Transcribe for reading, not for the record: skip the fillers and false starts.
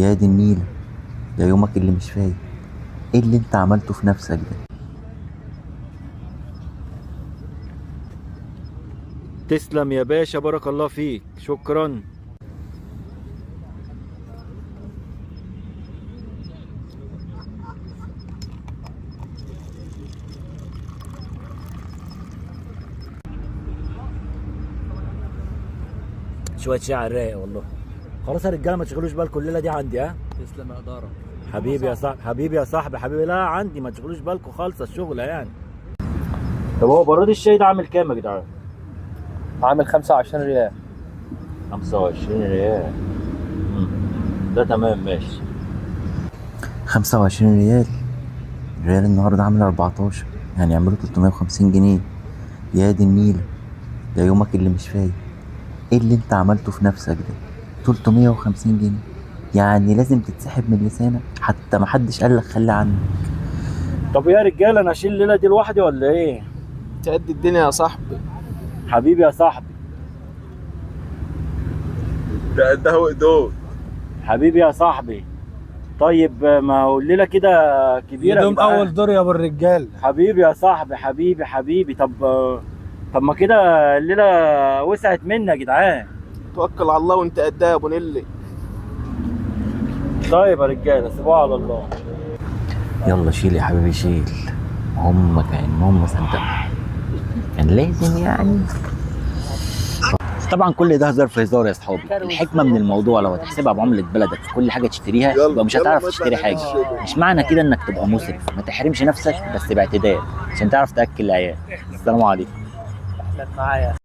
يا دي النيلة، ده يومك اللي مش فايق. ايه اللي انت عملته في نفسك ده؟ تسلم يا باشا، بارك الله فيك، شكرا. شوية شعر رايق والله. خلاص يا رجاله، ما تشغلوش بالكم، الليلة دي عندي. ها، تسلم يا إدارة. حبيبي يا صاحبي، حبيبي يا صاحبي، حبيبي. لا عندي، ما تشغلوش بالكم خالص، الشغلة يعني. طب هو براد الشاي ده عامل كام يا جدعان؟ عامل 25 ريال. 25 ريال. ده تمام، ماشي. 25 ريال؟ الريال النهارده عامل 14، يعني يعملوا 350 جنيه. يا دي النيلة، ده يومك اللي مش فايق. ايه اللي انت عملته في نفسك ده؟ 350 جنيه، يعني لازم تتسحب من لسانك، حتى محدش قالك خلي عنك. طب يا رجاله، انا اشيل الليلة دي لوحدي ولا ايه؟ تأدي الدنيا يا صاحبي. حبيبي يا صاحبي. ده قدها وقدود. حبيبي يا صاحبي. طيب ما هو الليلة كده كبيرة يا يدوم جدعان. اول دور يا ابو الرجال. حبيبي يا صاحبي، حبيبي حبيبي. طب ما كده الليلة وسعت منا يا جدعان. توكل على الله وانت قدها يا ابو نيلي. طيب يا رجاله، سيبوها على الله. يلا شيل يا حبيبي شيل. هم كأنهم ما صدقوا، كان لازم يعني. طبعا كل ده هزار في هزار يا اصحابي. الحكمة من الموضوع لو هتحسبها بعمله بلدك في كل حاجة تشتريها، يلا، يبقى مش يلا هتعرف نطلع تشتري نعمل حاجة. الشغل. مش معنى كده انك تبقى مسرف، ما تحرمش نفسك بس باعتدال عشان تعرف تاكل العيال. السلام عليكم. معايا.